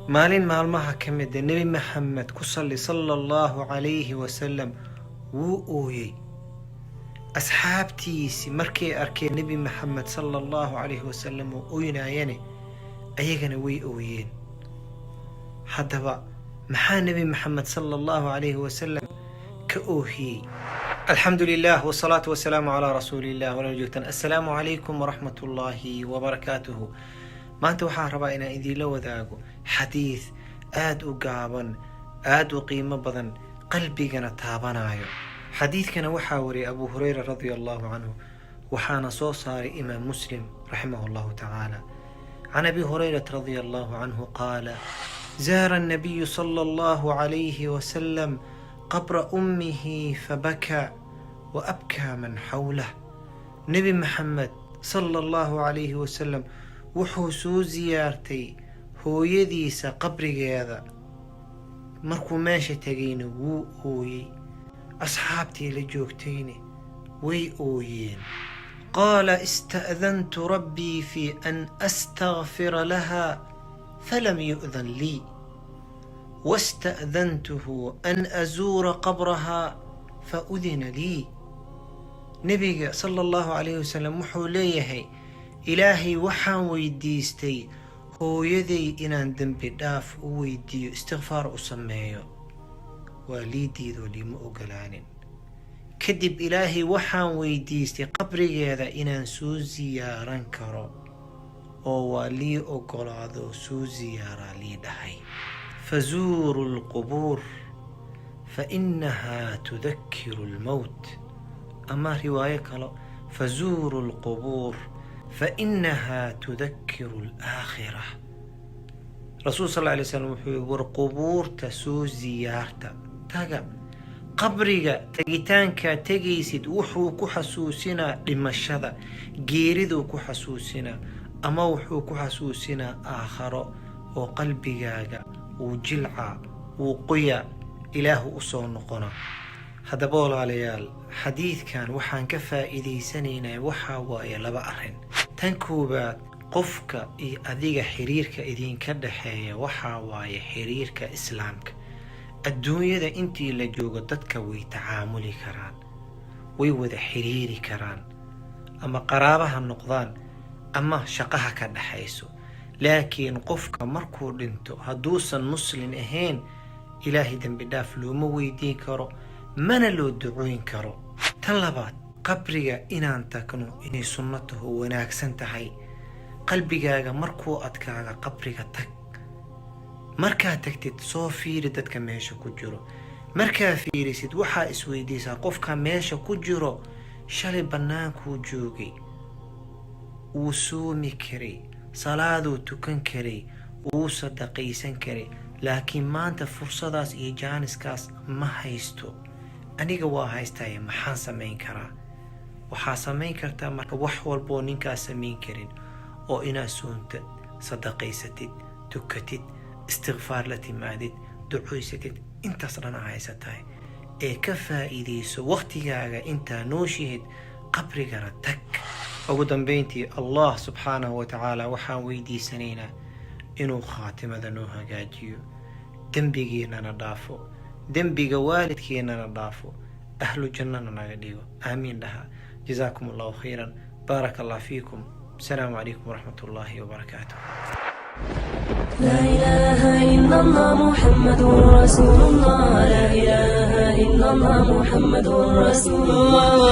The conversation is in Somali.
Maalin maalmaha ka mida Nebi Maxamed, ku salli, sala Allahu calayhi wasalam, wuu ooyey. Asxaabtiisi markay arkeen Nebi Maxamed sala Allahu calayhi wasalam oo oynaayane, ayagana way ooyeen. Haddaba maxaa Nebi Maxamed sala Allahu calayhi wasalam ka oohiyey? Alxamdu lilah wsalaatu wasalaamu calaa rasuuli illah. Walaal joogtaan, assalaamu calaykum waraxmat ullaahi wabarakaatuhu. Maanta waxaan rabaa inaan idiinla wadaago xadiid aada u gaaban, aada u qiimo badan, qalbigana taabanayo. Xadiidkana waxaa wariyay Abu Hurayra radia Allahu canhu, waxaana soo saaray Imaam Muslim raximah Allahu tacaala. Can Abi Hurayrata radia Allahu canhu qaala: zaara الnabiyu sala Allahu calayhi wasalam qabra ummihi fabakaa wa abkaa man xawlah. Nebi Maxamed sala Allahu calayhi wasalam wuxuu soo siyaartay hooyadiisa qabrigeeda. Markuu meesha tegayna wuu ooyey, asxaabtii la joogtayna way ooyeen. Qaala: ista'dantu rabbii fi an astakfira laha falam yu'dan lii, wasta'dantuhu an azuura qabraha faudina lii. Nebiga sala Allahu calayhi wasalam wuxuu leeyahay: Ilaahay waxaan weydiistay hooyaday inaan dembi dhaaf u weydiiyo, istikfaar u sameeyo, waa lii diidoo liima ogolaanin. Kadib Ilaahay waxaan weydiistay qabrigeeda inaan soo siyaaran karo, oo waa lii ogolaado, soo siyaaraa lii dhahay. Fazuuru lqubuur fa innahaa tudakiru lmowt, ama riwaayo kalo: fazuuru lqubuur fa innahaa tudakiru alaakhira. Rasuul sal alay slam wuxuu yihi: war qubuurta soo siyaarta, taga qabriga. Tegitaankaa tegaysid wuxuu ku xasuusinaa dhimashada, geeriduu ku xasuusinaa, ama wuxuu ku xasuusinaa aakharo, oo qalbigaaga wuu jilcaa, wuu qoyaa, Ilaahu u soo noqona. Haddaba walaalayaal, xadiidkan waxaan ka faa'iidaysanaynaa waxaa waaye laba arrin. Tan koowaad, qofka iyo adiga xiriirka idinka dhexeeya waxaa waaye xiriirka Islaamka. Adduunyada intii la joogo dadka way tacaamuli karaan, way wada xiriiri karaan, ama qaraabaha noqdaan ama shaqaha ka dhexayso, laakiin qofka markuu dhinto, hadduusan Muslim ahayn, Ilaahay dembi dhaaf looma weydiin karo, mana loo ducooyn karo. Tan labaad, qabriga inaan tagno inay sunno taho, wanaagsan tahay. Qalbigaaga markuu adkaada, qabriga tag. Markaad tagtid, soo fiiri dadka meesha ku jiro. Markaa fiirisid, waxaa isweydiisaa: qofka meesha ku jiro shalay bannaankuu joogay, wuu soomi karay, salaaduu tukan karay, wuu sadaqaysan karay, laakiin maanta fursadaas iyo jaaniskaas ma haysto. Aniga waa haystaya, maxaan samayn karaa? Waxaa samayn kartaa marka wax walboo ninkaas samayn karin, oo inaad soontad, sadaqaysatid, tukatid, istikfaar la timaadid, ducoysatid. Intaas dhan a haysatahay ee ka faa'iidayso waqtigaaga intaa nooshihid, qabrigana tag. Ugu dambeyntii, Allah subxaanahu wa tacaala waxaan weydiisanaynaa inuu khaatimada noo hagaajiyo, dembigiinana dhaafo, dembiga waalidkiinana dhaafo, ahlu jannana naga dhigo. Aamiin dhaha. Jazaakum Allahu khayran, baaraka Allah fiikum. Asalaamu calaykum waraxmat ullaahi wabarakaatuh. لا إله إلا الله محمد رسول الله، لا إله إلا الله محمد رسول الله.